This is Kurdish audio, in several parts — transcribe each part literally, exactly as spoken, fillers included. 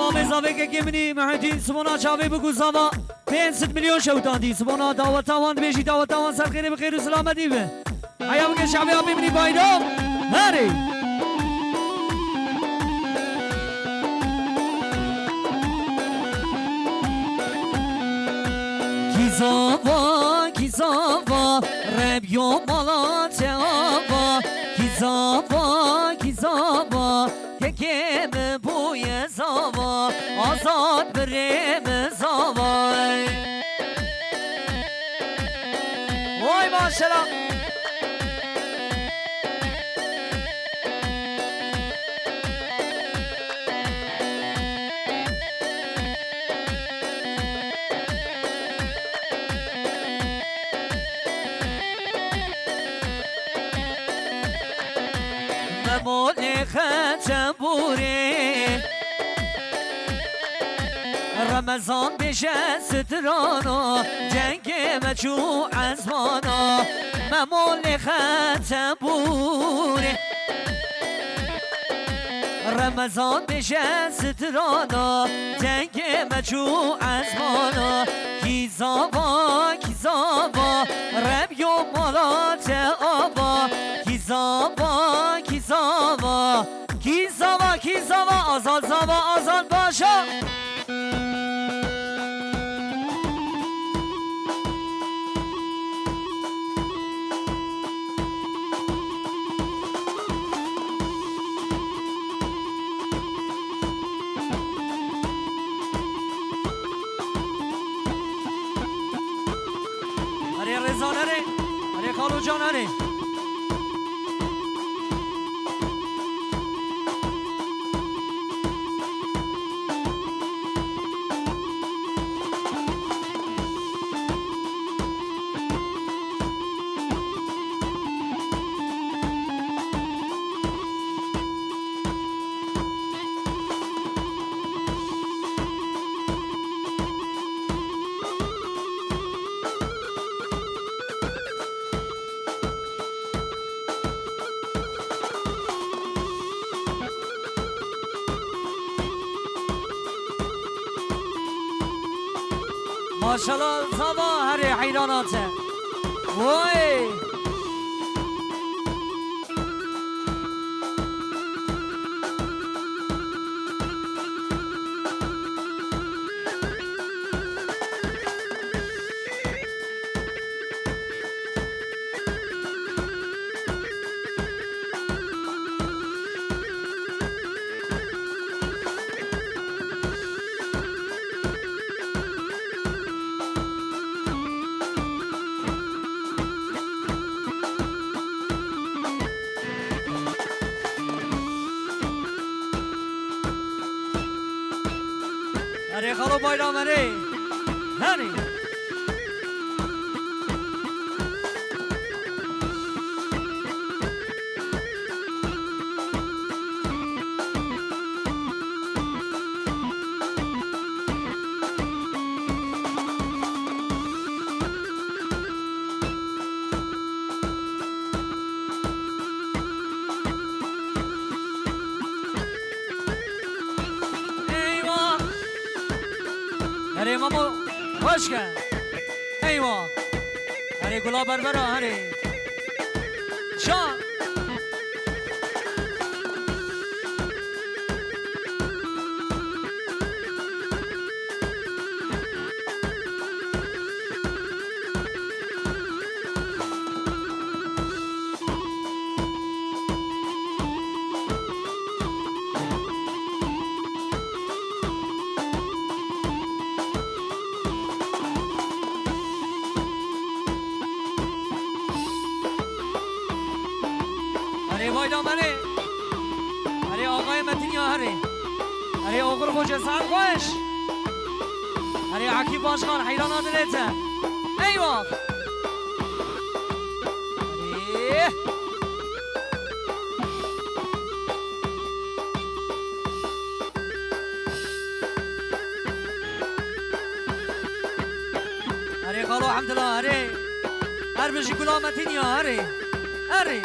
Amê zavêkekê min î Muhitîn, sibona çavê biku zava pênc sed milyon şewitandî. Sibona daweta wan dibêjî, daweta wan ser xêrê bi xêr û silametî be. Heya bike şevê apê min î Bayram. Herê. Kî zava, kî zava, Rebiyo mala te ava. Kî zava, kî zava, kekê min bûye zava, Azad birê min zava. Vay maşallah. Memolê Xeçebûrê. Remezan bêje strana, cengê me çû ezmana. Memolê Xeçebûrê. Remezan bêje strana, cengê me çû ezmana. Kî zava, kî zava, Rebiyo mala te ava. Kî zava, kî zava, kî zava, kî zava, Azad zava, Azad paşa. Erê Rêzan erê. Erê Xalo Can erê. Maşallah zava herê heyrana te. Vay! Erê Xalo Bayram erê. Herê. Eywa. Erê Mamo, xweş ke. Eywa. Erê gula berbera, erê. Şa. Erê vay da merê. Erê axayê Metin ya herê. Erê oxir xo cezan xweş. Erê Akîf Başkan heyrana dilê te. Eywa. Erê. Erê Xalo Hemdila, erê. Her bijî Gula Metin ya, erê. Erê.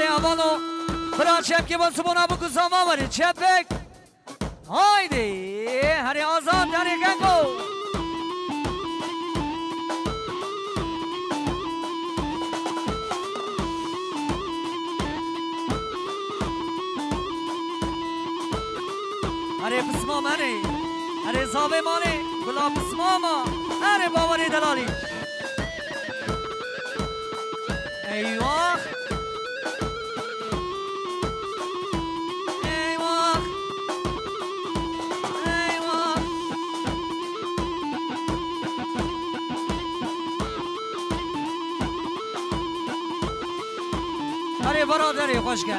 Avalo, bira çepkê bo sibona biku zama were, çepek. Haydi, herê azad, herê gengo. Herê pismam, herê. Herê zavê malê, gula pismama. Herê bawerê delalî. Eyvah! Eyvah! Eyvah! Erê biraderê xweşke.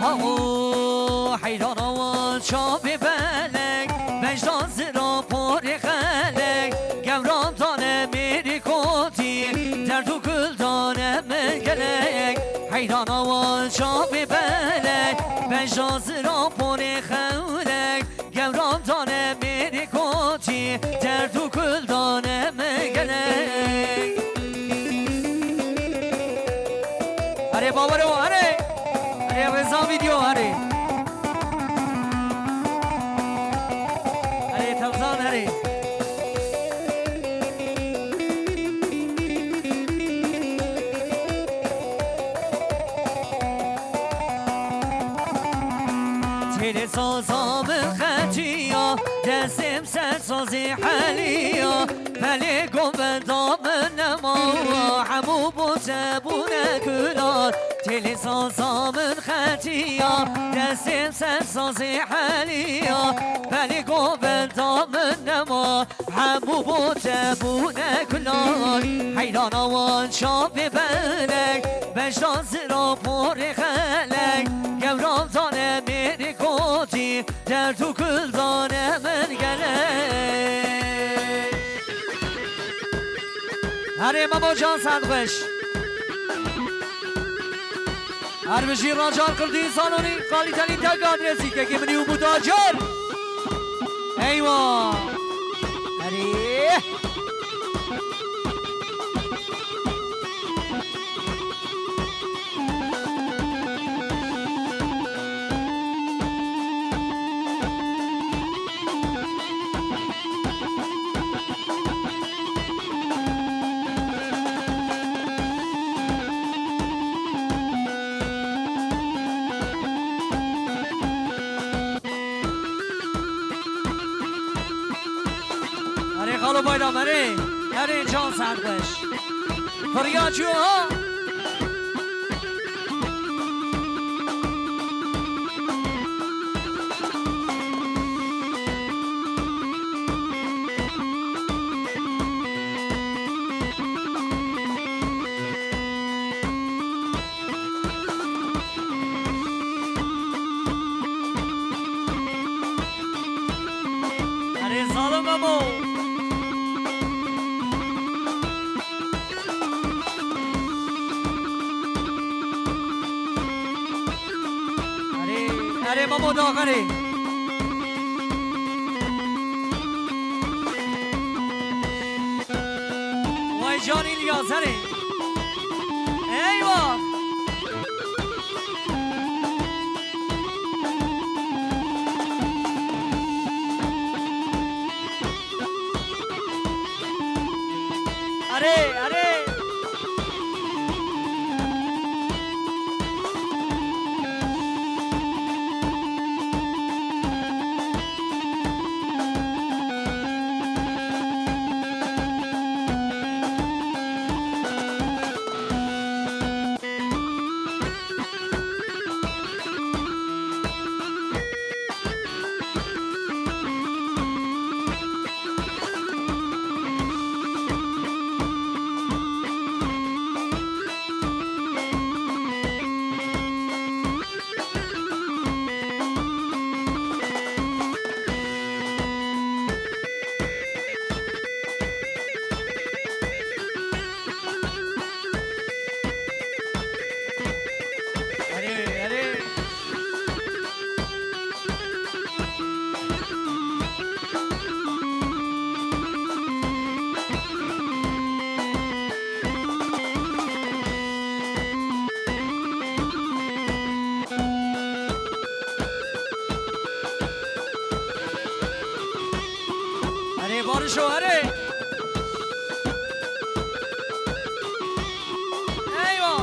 Hawo heyrana wan çavê belek, bejdan zira porê xelek, gewran dane mêrê kotî, derd û gul dane min gelek. Heyrana wan çavê belek, bejdan zira porê xelek, gewran dane mêrê kotî, derd û gul dane min gelek. Erê bawero, erê. Erê Rêza Video, erê. Erê Tevzan, erê. Têlê saza min xetiya, destê ser sazê heliya, belê govenda min nema, hemû bo te bûne kular. Têlê saza min xetiya, destê ser sazê heliya, belê govenda min nema, hemû bo te bûne kular. Heyrana wan çavê belek, bejdan zira porê xelek, gewran dane mêrê kotî, derd û gul dane min gelek. Herê Memo can, send xweş. Her bijî Racar Kurdî Salonî, kalîtelî tek adresî, kekê min û Umut Acar. Eywa. Herê. Erê Xalo Bayram, erê. Erê can, send xweş. Firya çû ha. Erê zalim Memo. Erê, erê Memo daxerê. Vay can İlyas, erê. Eyvah! Erê, erê. Barış o, herê. Eyvah.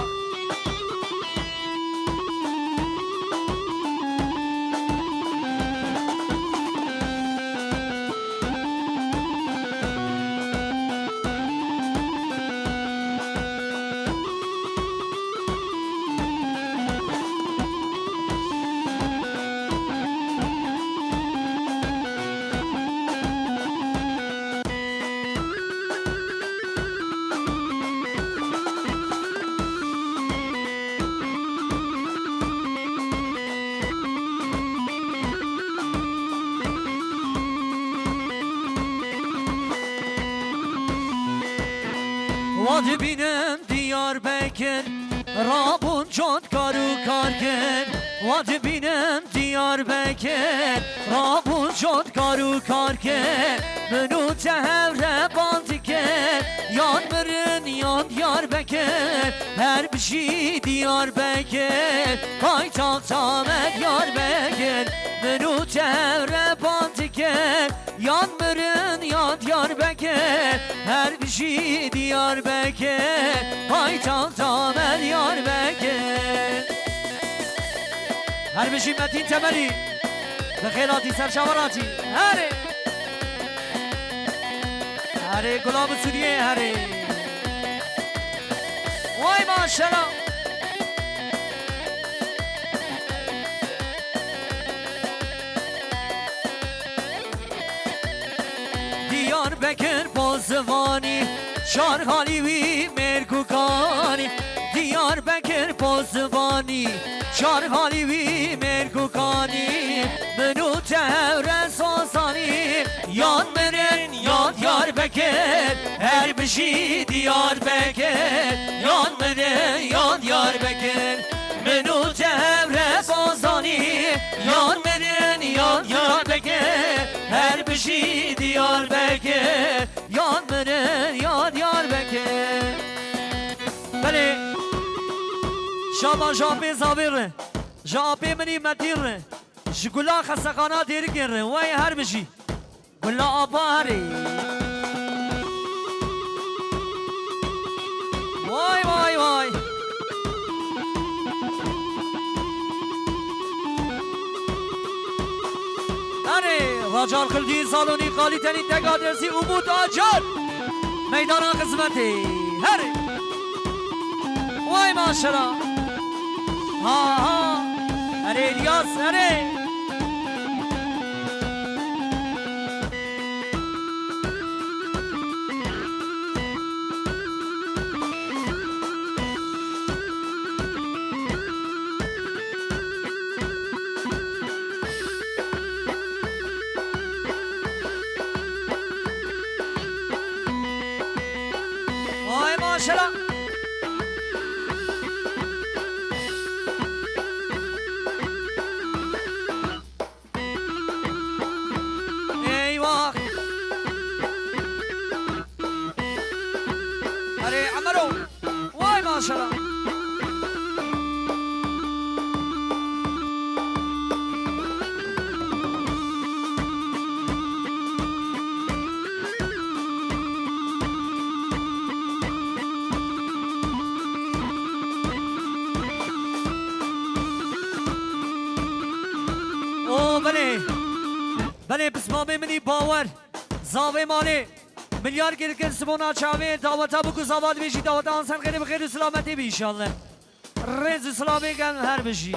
Wa dibînim Diyarbekir, rabûn cot kar û kar kir. Wa dibînim Diyarbekir, rabûn cot kar û kar kir. Min û te hev re band kir, yan mirin yan Diyarbekir. Her bijî Diyarbekir, paytaxta me Diyarbekir. Min û te hev re band kir, yan mirin yan Diyarbekir. Her bijî Diyarbekir, paytaxta me Diyarbekir. Her bijî Metîn Temelî. Bi xêr hatî, ser çavan hatî. Herê. Herê, gula bi Sûriyê, herê. Vay maşallah. Diyarbekir Bozvanî, çar halî wî mêrg û kanî. Diyarbekir Bozvanî, çar halî wî mêrg û kanî. Min û te hev re zazanî, yan mirin yan Diyarbekir. Her bijî Diyarbekir, yan mirin yan Diyarbekir. Min û te hev re zazanî, yan mirin yan Diyarbekir. Her bijî Diyarbekir, yan mirin yan Diyarbekir. Belê, şaban ji apê zavê re, ji apê min î Metîn re, ji gula xesexana Dêrikê re, wey her bijî. Gula Abarê. Vay, vay, vay. Erê, Racar Xildî, Salonî, Xalî Tenî, Tega Dersî, Umut Acar. Meydana xizmetê. Herê. Vay maşera. Ha, ha. Erê, İlyas, erê. Vay maşallah. Eyvah! Erê Emero! Vay maşallah! O belê. Belê, pismamê min î bawer. Zavê malê. Milyar kêrikir sibona çavê. Daweta bû ku zava dibêjî, daweta an ser xêrê bi xêr û silametê bî înşallah. Rêz û silamê gel her bijî.